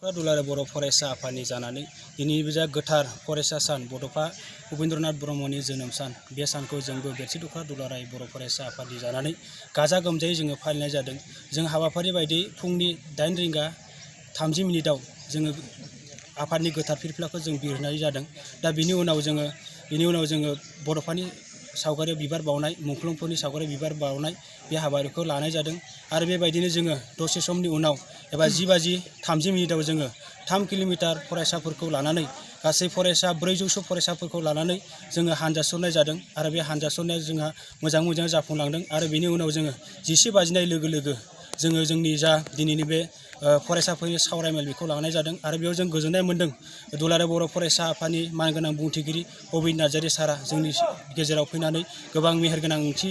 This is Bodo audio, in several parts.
दुलाराय बर' फरायसा आफादनि जानानै दिनैनि बे गोथार फरायसा सान बड'फा उपेन्द्रनाथ ब्रह्मनि जोनोम सान बे सानखौ जोंबो बेरसि दख'र दुलाराय बर' फरायसा आफादनि जानानै गाजा गोमजायै जोङो फालिनाय जादों। जों हाबाफारि बायदि फुंनि 8:30 जोङो आफादनि गोथार फिरफिलाखौ जों बिरहोनाय जादों। दा बिनि उनाव जोङो बड'फानि सावगारियाव बिबार बावनाय मुंख्लंफोरनि सावगारियाव बिबार बावनाय बे हाबाफारिखौ लानाय जादों। आरो बेबायदिनो जोङो दसे समनि उनाव एबा 10:30 जोङो 3 किल'मिटार फरायसाफोरखौ लानानै गासै फरायसा 400 फरायसाफोरखौ लानानै जोङो हानजा सुरनाय जादों। आरो बे हानजा सुरनाया जोंहा मोजां जाफुंलांदों। आरो बेनि उनाव जोङो 11 बाजिनाय लोगो लोगो जोङो जोंनि जा दिनैनि बे फरायसाफोरनि सावरायमेल बेखौ लानाय जादों। आरो बेयाव जों गोजोननाय मोन्दों दुलाराय बर' फरायसा आफादनि मानगोनां बुंथिगिरि अबिन नार्जारि सारा जोंनि गेजेराव फैनानै गोबां मेहेरगोनां ओंथि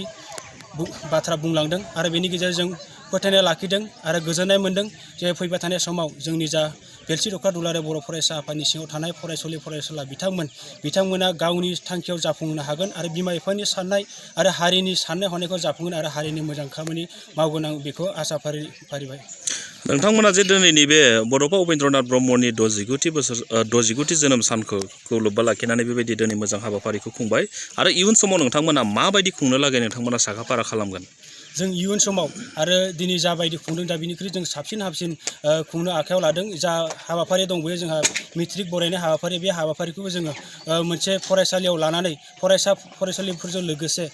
बाथ्रा बुंलांदों। आरो बेनि गेजेरजों फोथायनाय लाखिदों आरो गोजोननाय मोन्दों जे फैबाय थानाय समाव जोंनि जा बेलसि दख'र दुलाराय बर' फरायसा आफादनि सिङाव थानाय फरायसुला बिथांमोना गावनि थांखियाव जाफुंहोनो हागोन आरो बिमा बिफानि साननाय आरो हारिनि साननाय हनायखौ जाफुंहोनो आरो हारिनि मोजां खामानि मावगोन आं बेखौ आसा फारिबाय। नोंथांमोना जे दिनैनि बे बड'फा उपेन्द्रनाथ ब्रह्मनि 69थि जोनोम सानखौ लोब्बा लाखिनानै बेबायदि दिनै मोजां हाबाफारिखौ खुंबाय आरो इयुन समाव नोंथांमोना माबायदि खुंनो लागै नोंथांमोना साखाफारा खालामगोन? जों इयुन समाव आरो दिनै जाबायदि खुंदों दा बिनिख्रुइ जों साबसिन हामसिन खुंनो आखायाव लादों। जा हाबाफारि दं बेयो जोंहा मेट्रिक बरायनाय हाबाफारि, बे हाबाफारिखौबो जोङो मोनसे फरायसालियाव लानानै फरायसालिफोरजों लोगोसे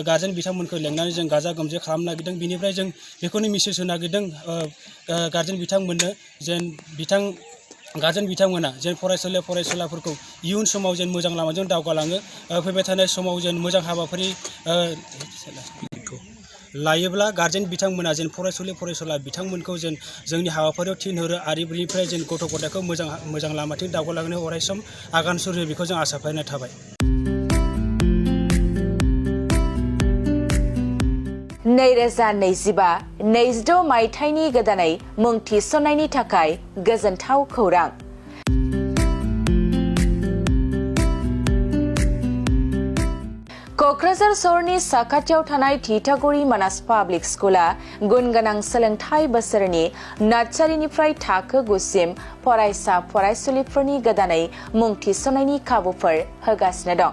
गार्जेन बिथांमोनखौ लेंनानै जों गाजा गोमजायै खालामनो नागिरदों। बिनिफ्राय जों बेखौनो मेसेज होनो नागिरदों गार्जेन बिथांमोननो गार्जेन बिथांमोना जेन फरायसुलाफोरखौ इयुन समाव जेन मोजां लामाजों दावगालाङो, फैबाय थानाय समाव जेन मोजां हाबाफारि लायोब्ला गार्जेन बिथांमोना जेन फरायसुला बिथांमोनखौ जेन जोंनि हाबाफारियाव थिनहरो आरो बेनिफ्राय जेन गथ' गथायखौ मोजां लामाथिं दावगालांनो अरायसम आगान सुरहोयो बेखौ जों आसा फारिनाय थाबाय। 2025-26 मायथाइनि गोदानै मुं थिसननायनि थाखाय गोजोनथाव खौरां। क'क्राझार सहरनि साखाथियाव थानाय थिथागुरि मानास पाब्लिक स्कुला गुन गोनां सोलोंथाइ बोसोरनि नार्सारिनिफ्राय थाखो 9 सिम फरायसा फरायसुलिफोरनि गोदानै मुं थिसननायनि खाबुफोर होगासिनो दं।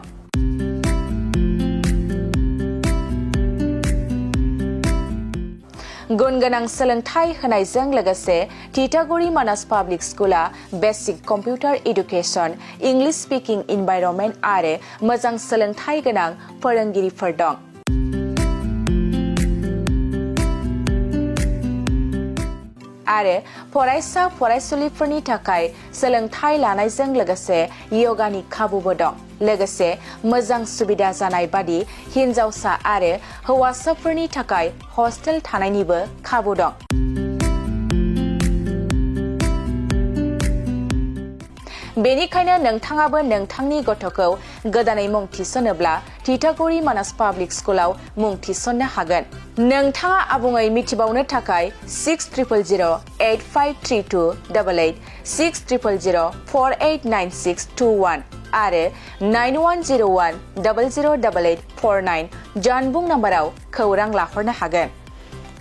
गुन गोनां सोलोंथाइ होनायजों लोगोसे थिथागुरि मानास पाब्लिक स्कुला basic computer education, English speaking environment आरो मोजां सोलोंथाइ गोनां फोरोंगिरिफोर दं। आरो फरायसा फरायसुलिफोरनि थाखाय सोलोंथाइ लानायजों लोगोसे यगानि खाबुबो दं। लोगोसे मोजां सुबिदा जानाय बादि हिन्जावसा आरो हौवासाफोरनि थाखाय हस्टेल थानायनिबो खाबु दं। बेनिखायनो नोंथाङाबो नोंथांनि गथ'खौ गोदानै मुं थिसनोब्ला थिथागुरि मानास पाब्लिक स्कुलाव मुं थिसननो हागोन। नोंथाङा आबुङै मिथिबावनो थाखाय 6000853288, 6000489621 आरो 9101008849 जानबुं नाम्बाराव खौरां लाहरनो हागोन।